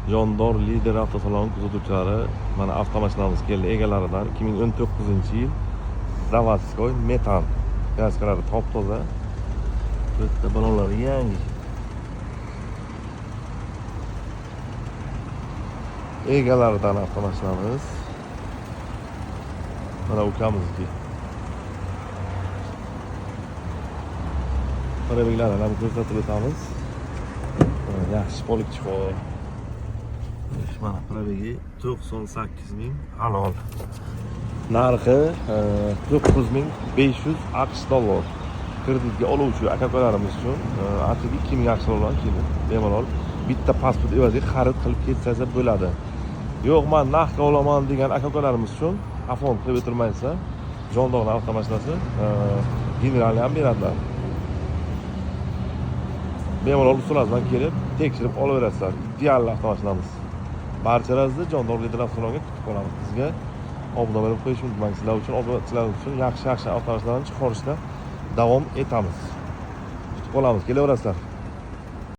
Jondor Lider avtosaloni kuzatuvchilari, mana avtomashinamiz keldi egalaridan. 2019-yil заводской metan. Краска lari top toza. Bu yerda balonlari yangi. Egalaridan avtomashinamiz. Mana ukamizniki. Пробег larni ham ko'rsatib o'tamiz. Mana yaxshi полик чехол. Mana пробег i 98 ming halol. Narxi 9500 AQSh dollar. Kreditga oluvchi aka-ukalarimiz uchun atigi 2000 AQSh dollar kelib, bemalol bitta pasport evaziga xarid qilib ketsa bo'ladi. Yo'q, man naqdga olaman degan aka-ukalarimiz uchun afon qilib o'tirmaysa, Jondorning avtomashinasi generalni ham beradilar. Bemalol ustalar bilan kelib tekshirib olaverasizlar. Ideal avtomashinamiz. Barchalarni Jondor Lider avtosaloniga kutib qolamiz. Bizga obuna bo'lib qo'yishni unutmang. Sizlar uchun, obunachilar uchun yaxshi-yaxshi avtomashinalarni chiqarishda davom etamiz. Kutib qolamiz, kelaverasizlar.